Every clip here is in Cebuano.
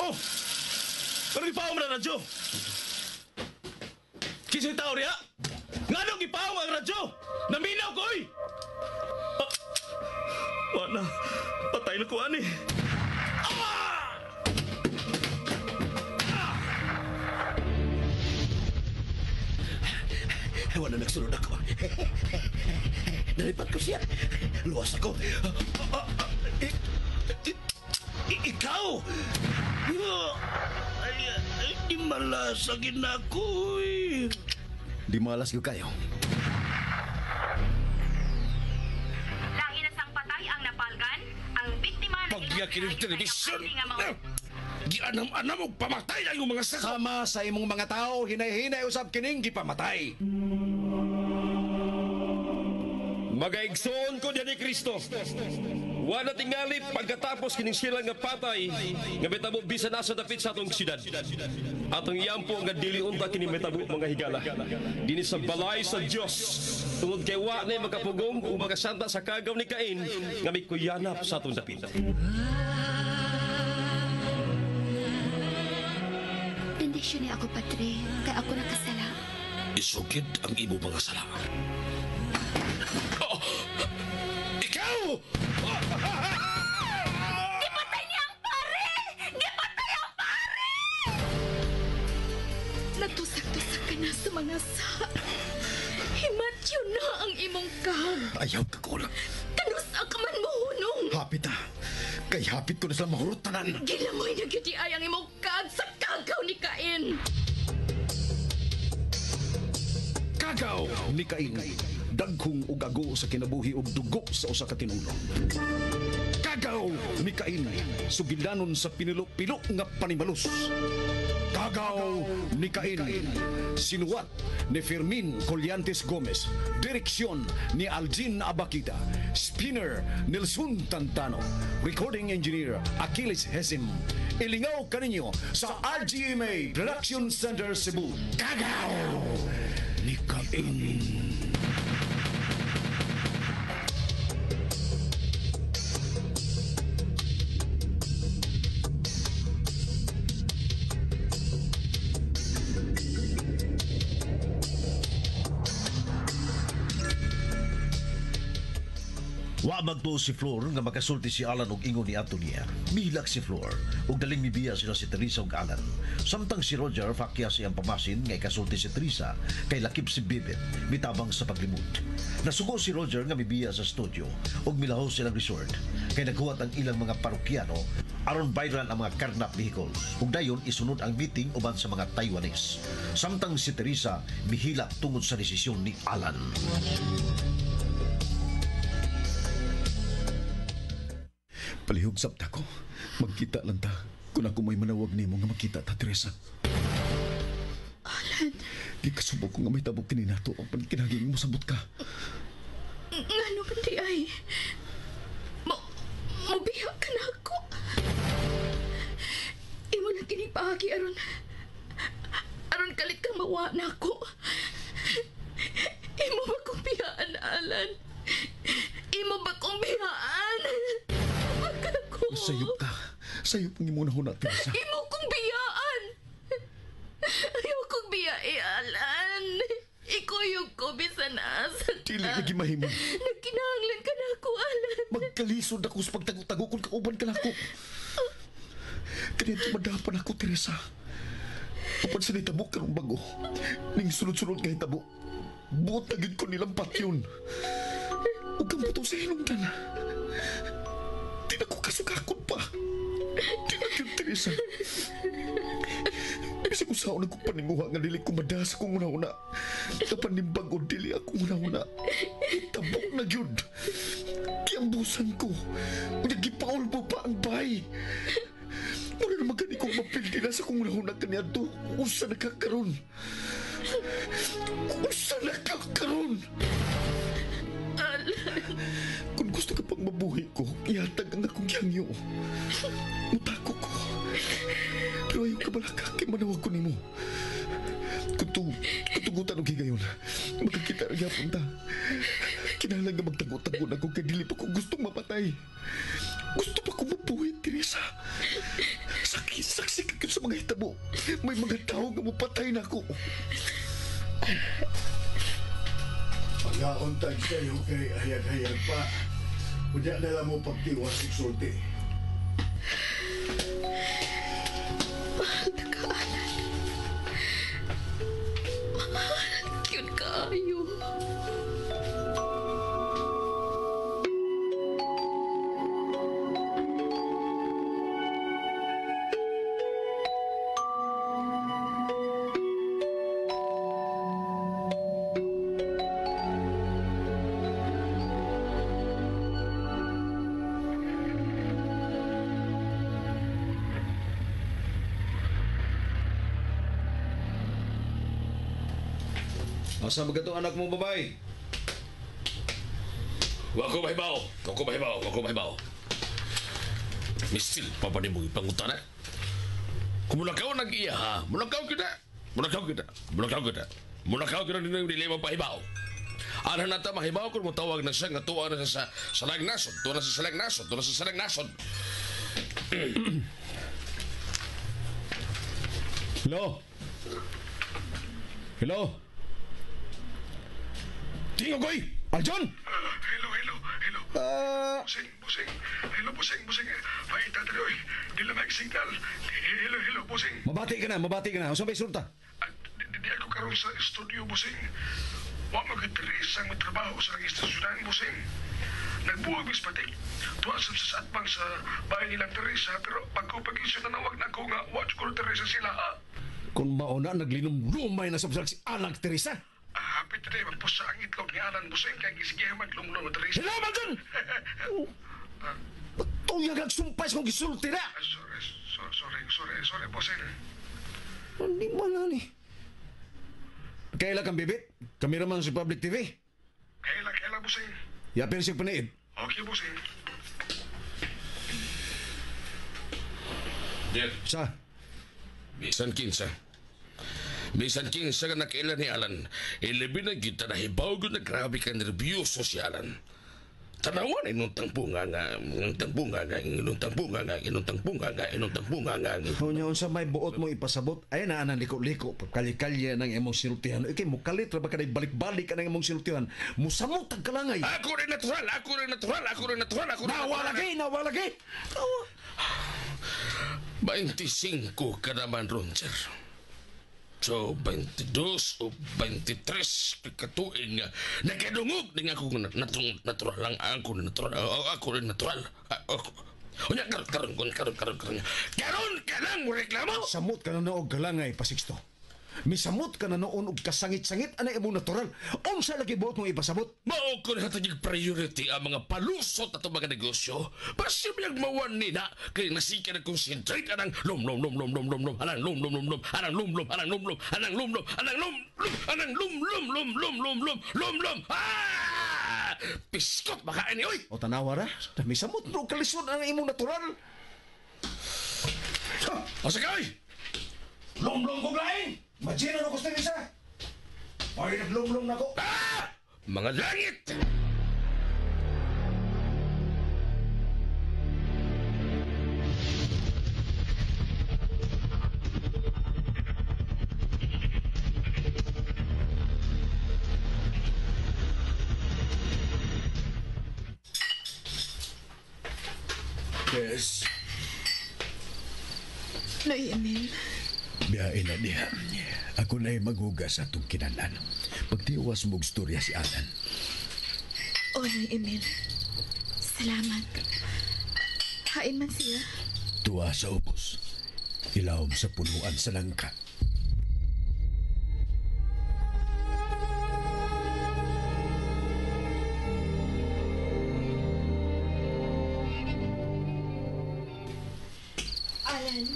Oh! Ano gipaong na radyo? Kisa'y tao riya? Nganong gipaong ang radyo? Naminaw ko, oy! Ah, wala. Patay na ko, ani. Ah! Wala nagsunod ako. Nalipat ko siya. Luwas ako. Ikaw! Ay, ay, di malasagin ako eh. Di malas gyud kayo. Lahi na sang patay ang napalgan, ang biktima na Pagya kining telebisyon. Gianam-anam og pamatay ang iyong mga sako. Sama sa imong mga tao, hinay-hinay usab kining gipamatay. Magaigsoon ko diyan ni Kristo. Wala tingali pagkatapos kining sila nga patay nga mitabo bisan asa dapit sa atong syudad. Atong iyampo nga dili unta kini mitabo mga higala. Dinhi sa balay sa Dios tungod kay wa na makapugong ug makasanta sa kagaw ni Cain nga mikuyanap sa atong dapit. Bendisyon ni ako, Padre, kay ako nakasala. Isugid ang imo mga sala. Oh! Ikaw! Gipatay niya ang pare! Gipatay ang pare! Natusak-tusak ka na sa mga sa. Himatyo na ang imong kag. Ayaw ka kulang. Kanusa ka man mohunong. Hapit ah. Kay hapit ko na sila mahurot tanan. Gilangoy na gyud ay ang imong kag sa kagaw ni Cain. Kagaw ni Cain. Dagkong ug ago sa kinabuhi ug dugo sa usa ka tinulo. Kagaw ni Cain. Sugilanon sa pinilo-pilo nga panimalus. Kagaw ni Cain. Sinuwat ni Fermin Collantes Gomez. Direksyon ni Aljin Abakita. Spinner Nelson Tantano. Recording engineer Achilles Hesim. Ilingaw kaninyo sa RGMA Production Center Cebu. Kagaw ni Cain. Wa magtuo si Flor nga makasulti si Alan og ingon ni Anto niya. Mihilak si Flor ug daling mibiya sila si Teresa ug Alan. Samtang si Roger fakya siyang pamasin nga ikasulti si Teresa kay lakip si Bibit mitabang sa paglimot. Nasugo si Roger nga mibiya sa studio ug milaho silang resort kay naghuwat ang ilang mga parokyano aron bayran ang mga karnap vehicle ug dayon isunod ang meeting uban sa mga Taiwanese. Samtang si Teresa mihilak tungod sa desisyon ni Alan. Palihog sabta ko. Magkita lang ta. Kung ako may manawag nimo nga makita ta, Teresa. Alan. Gikasubok ko nga may tabok kini nato apan kinahanglan mo sabot ka. Ngano man di ay? Mobiya ka na ako. Imo lang kini paagi aron kalit kang mawa na ako. Imo ba kong biyaan, Alan? Imo ba kong biyaan? Ko. Sayop ka. Sayop ang imo na huna, Teresa. Imo kong biyaan. Ayaw kong biyae, Alan. Ikuyog ko bisan asa ka. Dili lagi mahimo. Nagkinahanglan ka na ako, Alan. Magkalisod ako sa pagtago-tago kung kauban ka nako. Kaya madapan ako, Teresa. Upan sa nitabo karong bago. Ning sunod-sunod nga hitabo. Buot na gid ko nilang patyon. Ug kang butong sa hinungdan. Di na ko kasugakon pa. Di na gyud, Teresa. Bisag usaon akong paninguha nga dili ko mada sa akong una-una. Kapan nimbag o dili akong una-una. Itabok na gyud. Giambusan ko. Unya gipaul mo pa ang bay. Mura naman gani kong mapildi na sa akong una-una kaniadto. Usa na ka karon. Usa na ka karon. Alan. Kung gusto ka pang mabuhi ko, ihatag ang akong yangyo. Mutako ko. Pero ayaw ka balaka, kay manawag ko nimo. Kung tugutan og higayon, magkakita ra gyapon ta. Kinahanglan nga magtago-tago na ko kay dili pa ko gustong mapatay. Gusto pa ko mabuhi, Teresa. Saksi ka sa mga hitabo. May mga tao nga mapatay na ako. Pagkauntag sa'yo kay hayag-hayag pa. Unya na lang mo pagtiwas og sulti. Mahal na ka, Alan. Mahal yun kaayo. Asa ba katong anak mo, babay? Wa ko mahibaw. Wa ko mahibaw. Wa ko mahibaw. Mistil pa ba nimo ipangutana? Kung mulakaw nag-iya ha, mulakaw kita. Mulakaw kita. Mulakaw kita. Mulakaw kita nino dili mo pahibaw. Ana na ta mahibaw kung motawag na siya nga tuwa na siya sa salang nasod, tuwa na sa salang nasod, tuwa na sa salang nasod. Hello? Hello? Tingog, oy! Aljon! Hello, hello, hello. Busing, busing. Hello, busing, busing. Paita dali, oy. Di lang signal. Hello, hello, busing. Mabati ka na, mabati ka na. Unsa may sulta? Di ako karon sa studio, busing. Wa magdiri sa trabaho sa istasyonan, busing. Nagbuwag mis patik. Tuwa sa atbang sa bahay nilang Teresa, pero pagkupag-isyo tanawag na ko nga, watch ko Teresa sila, ha. Kung mauna, naglinumlumay na sa si Alang Teresa. Happy today, magpusa ang itlog ni Alan Busing kay gisige maglumlum Teresa. Hello, Maljon! Patuyag ang sumpay sa kong gisulti na! Sorry, sorry, sorry, sorry, Busing. Hindi mo na ni. Kaila kang bibit? Kameraman sa Public TV? Kaila, kaila, Busing. Yapin siya paniid. Okay, Busing. Diyan. Sa? Bisan kinsa. Bisan kinsa nga nakaila ni Alan. Ilabi na kita na hibaw na grabe ka nervyoso si Alan. Tanawan inong tangpunga nga, inong tangpunga nga, inong tangpunga nga, inong tangpunga nga, inong tangpunga nga. Unya unsa may buot mo ipasabot, ay na anang liko-liko, pagkalye-kalye ng imong sinultihan. Ikay mo kalit ra ba kanay balik-balik ka ng imong sinultihan. Musamot ang kalangay. Ako rin natural, ako rin natural, ako rin natural, ako rin natural. Nawalagi, nawalagi. 25 ka naman ron, sir. So, 22 o 23 katuig nga nakadungog din ako natural lang ako natural ako rin natural. Unya karon karon karon karon karon ka lang mo reklamo. Samot ka na noog kalangay Pasixto. Misamot ka na noon og kasangit-sangit anay imong natural. Unsa lagi buot mong ipasabot? Mao ko na hatag priority ang mga palusot ato mga negosyo. Basta biyag mawan nila kay nasika na concentrate anang lum lum lum lum lum lum lum anang lum lum lum lum anang lum lum anang lum lum anang lum lum anang lum lum anang lum lum lum lum lum lum lum lum. Ah! Piskot makain oy. O tanawa ra, misamot no kalisod ang imong natural. Asa kay? Lum lum kog lain. Imagine ano ko sa isa. Ay, naglumlum na ko. Ah! Mga langit! Yes. Noy, Emil. Biyain na diha. Ako na'y maghugas atong kinalan. Pagtiwas mong storya si Alan. O, Noy Emil. Salamat. Hain man siya. Tuwa sa ubos. Ilawom sa punuan sa langka. Alan.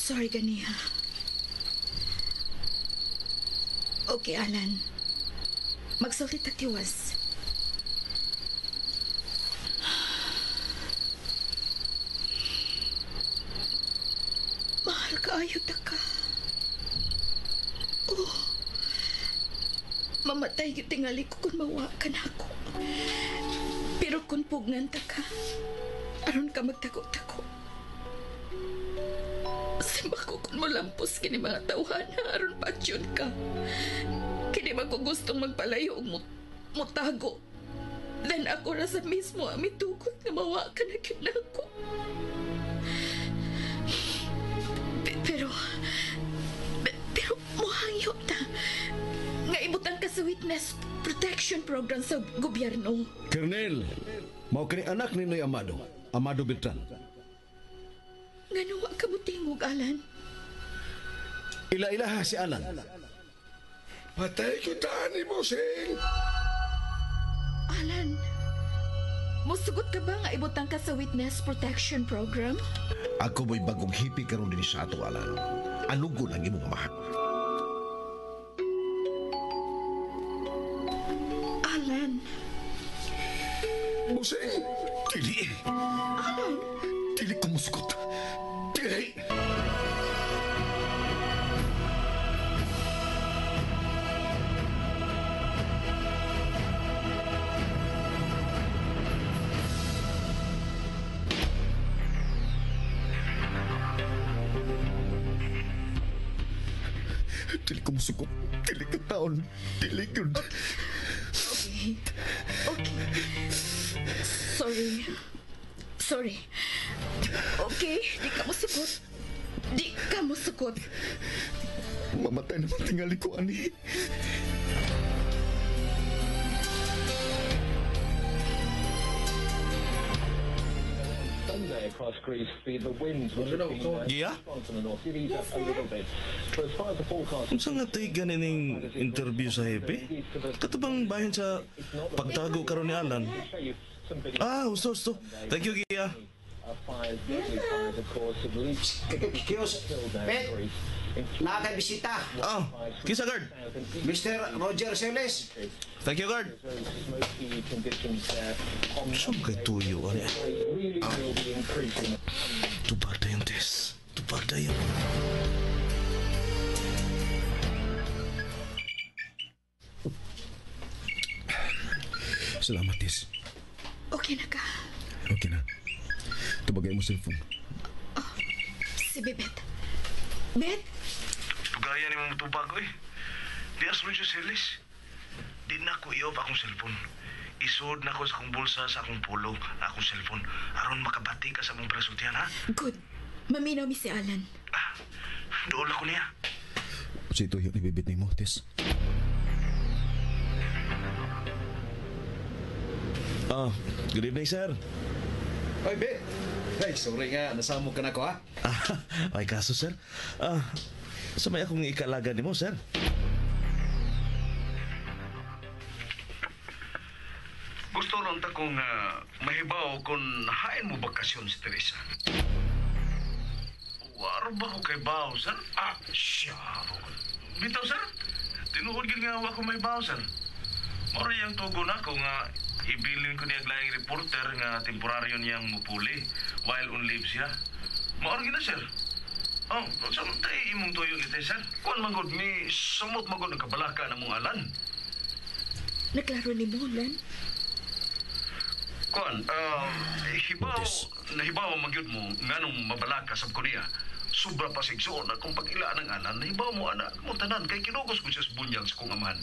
Sorry, ganiha. Okay, Alan. Magsulti tagtiwas. Mahal ka, ayo ta ka. Mamatay gyud tingali ko kung mawa ka na ako. Pero kung pugnan ta ka, aron ka magtago-tago. Simba ko kung molampos kini mga tawhana, aron patyon ka. Kini man ko gustong magpalayo og mutago. Then ako ra sa mismo ang mitugot nga mawa ka na gyud nako. Pero muhangyo ta nga ibutang ka sa witness protection program sa gobyerno. Colonel, mao kini anak ni Noy Amado, Amado Beltran. Ngano wa ka motingog, Alan? Ila-ilaha si Alan. Patay kita ni Bossing. Alan, musugot ka ba nga ibutang ka sa witness protection program? Ako mo'y bagong hippie karon dinhi sa ato, Alan. Anugon ang imong amahan. Alan. Bossing! Dili! Alan! Dili ko musugot. Dili! Dili ko musugot. Dili ka taon. Dili yun. Okay. Okay. Sorry. Sorry. Okay, di ka musugot. Di ka musugot. Mamatay naman tingali ko, ani. Gia? Unsa nga tay ganining interview sa hepe? Katubang bahin sa pagtago karon ni Alan? Ah, husto, husto. Thank you, Gia. Kiyos, Pet, nakakabisita. Ah, kisa guard. Mr. Roger Celes. Thank you, guard. Saan kay tuyo, ano? Tubag na yun, Tess. Tubag na yun. Salamat, Tess. Okay na ka. Okay na. Tubagay mo cellphone. Oh, si Bebet. Bet? Tugaya ni mong tubag, oy. Di as Roger Celes. Di na ko i-off akong cellphone. Isod na ko sa akong bulsa sa akong pulong, akong cellphone. Aron makabati ka sa akong presultihan, ha? Good. Maminaw mi si Alan. Ah, dool ako niya. Si tuyo ni Bebet ni mo, Tess. Ah, good evening, sir. Oy, Bet. Hey, sorry nga. Nasamo ka na ko, ha? Ah, ay kaso, sir. Ah, sa may akong ikalaga ni mo, sir. Gusto lang ta kong mahibaw kung hain mo bakasyon si Teresa. Waro ba ko kay bao, sir? Ah, siya. Bitaw, sir. Tinuod gid nga wa ko may bao, sir. Moro yang tugon ako nga ibilin ko niya laing reporter nga temporaryo niyang mupuli while on leave siya. Maor gina, sir. Oh, samtay imong tuyo ni sir. Kuan man gud ni sumot man gud ang kabalaka na mong alan. Naklaro ni mo, Lan? Kuan, hibaw, nahibaw magyud mo nganong mabalaka sab ko niya. Sobra pa sigsuon akong pag-ila ng alan, nahibaw mo ana mo tanan kay kinugos ko siya sa bunyag sa kong amahan.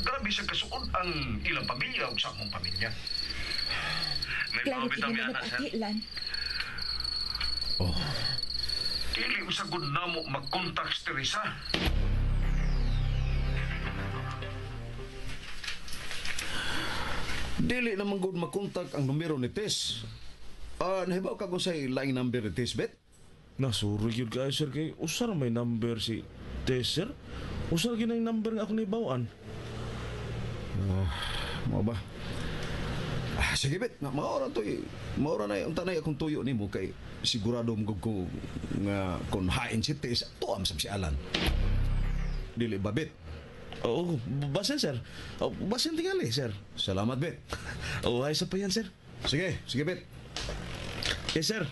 Grabe sa kasuod ang ilang pamilya ug sa akong pamilya. Klaro kini mo napati, Lan. Oh. Dili usag gud namo magkontak si Teresa. Dili naman gud makontak ang numero ni Tess. Nahibaw ka kung sa'y laing number ni Tess, Bet? Nasuri gyud kayo, sir, kay usar may number si Tess, sir. Usar gyud ang number nga ako nibawaan. Mao ba? Ah, sige, Bet. Maura to eh. Maura na yung tanay akong tuyo nimo kay sigurado mo ko nga kung hain si Tess, tuam sab si Alan. Dili ba, Bet? Oo, basin, sir. Oh, basin tingali, sir. Salamat, Bet. Oo, ay sa pa yan, sir. Sige, sige, Bet. Yes, sir.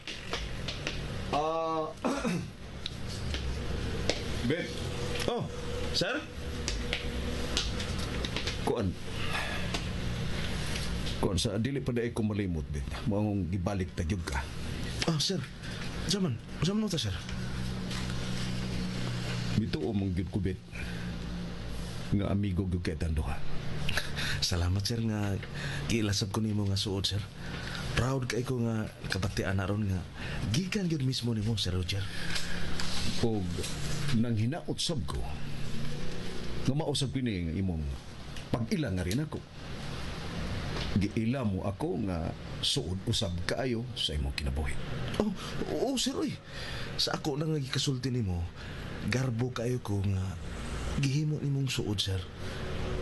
Bet. Oh, sir? Kuan. Kuan sa dili pa dai ko malimot bit. Mao gibalik ta gyud ka. Ah, sir. Zaman, zaman ta sir. Mituo mong gyud ko bit. Nga amigo gyud kay duha. Salamat sir nga giilasab ko nimo nga suod sir. Proud kay ko nga kabatian na ron nga gikan gyud mismo nimo Sir Roger. Og nang hinaot sab ko nga mausab kini nga imong pag-ila nga rin ako. Giila mo ako nga suod usab kaayo sa imong kinabuhi. Oh, oo sir oy. Sa ako lang nga gikasulti nimo, garbo kaayo ko nga gihimo nimong suod sir.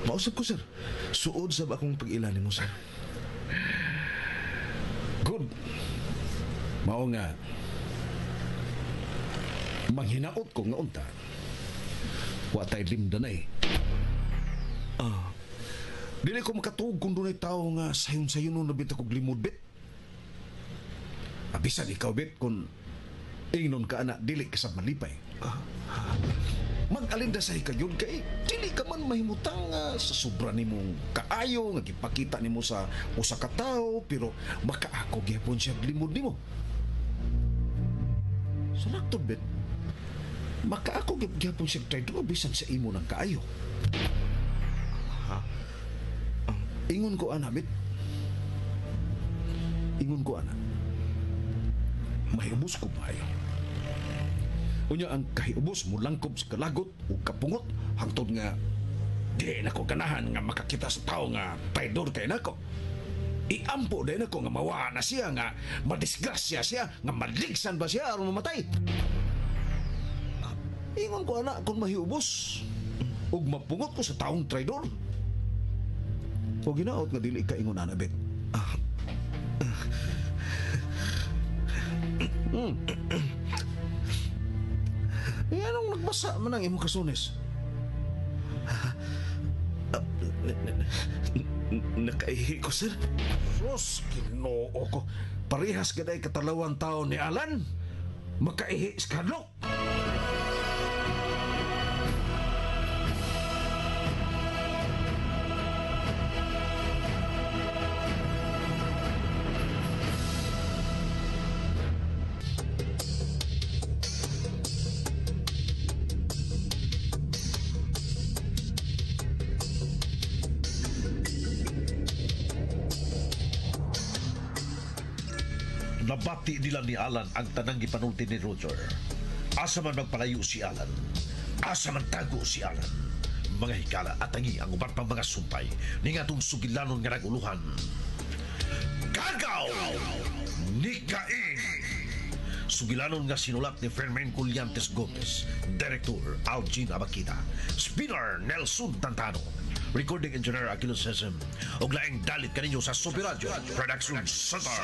Mausab ko sir. Suod sab akong pag-ila nimo sir. Good. Mao nga manghinaot ko nga unta. Wa tay limdanay. Ah. Dili ko makatuog kung dunay tao nga sayon-sayon nun nabita kog limod bit. Abisan ikaw bit kung ingnon ka ana dili ka sa malipay. Mag-alindasay ka yun kay dili ka man mahimutang sa sobra nimong kaayo nga gipakita nimo sa usa ka tawo pero makaako gyapon siya limod nimo. Sa laktod bit, makaako gyapon siya traidor bisan sa imo ng kaayo. Ha? Ingon ko ana bit. Ingon ko ana. Mahiubos ko maayo. Unya ang kahiubos mo langkob sa kalagot ug kapungot hangtod nga di na ko ganahan nga makakita sa tao nga traidor kay nako. Iampo din ako nga mawa na siya nga madisgrasya siya nga maligsan ba siya aron mamatay. Ingon ko ana kung mahiubos ug mapungot ko sa taong traidor. O ginaot nga dili ka ingon ana bet. Eh, anong nagbasa man ang imong kasunis? Nakaihi ko sir. Sus, Ginoo ko. Parehas gaday katalawang taon ni Alan. Makaihi sa kadlok. Nabati nila ni Alan ang tanang gipanulti ni Roger. Asa man magpalayo si Alan. Asa man tago si Alan. Mga higala at tangi ang uban pang mga sumpay ni ngatong sugilanon nga naguluhan. Kagaw! Ni Cain! Sugilanon nga sinulat ni Fermin Colliantes Gomez, Director Algin Abakita, Spinner Nelson Tantano, Recording Engineer Achilles Sesem, ug laing dalit kaninyo sa Super Radio Production Center.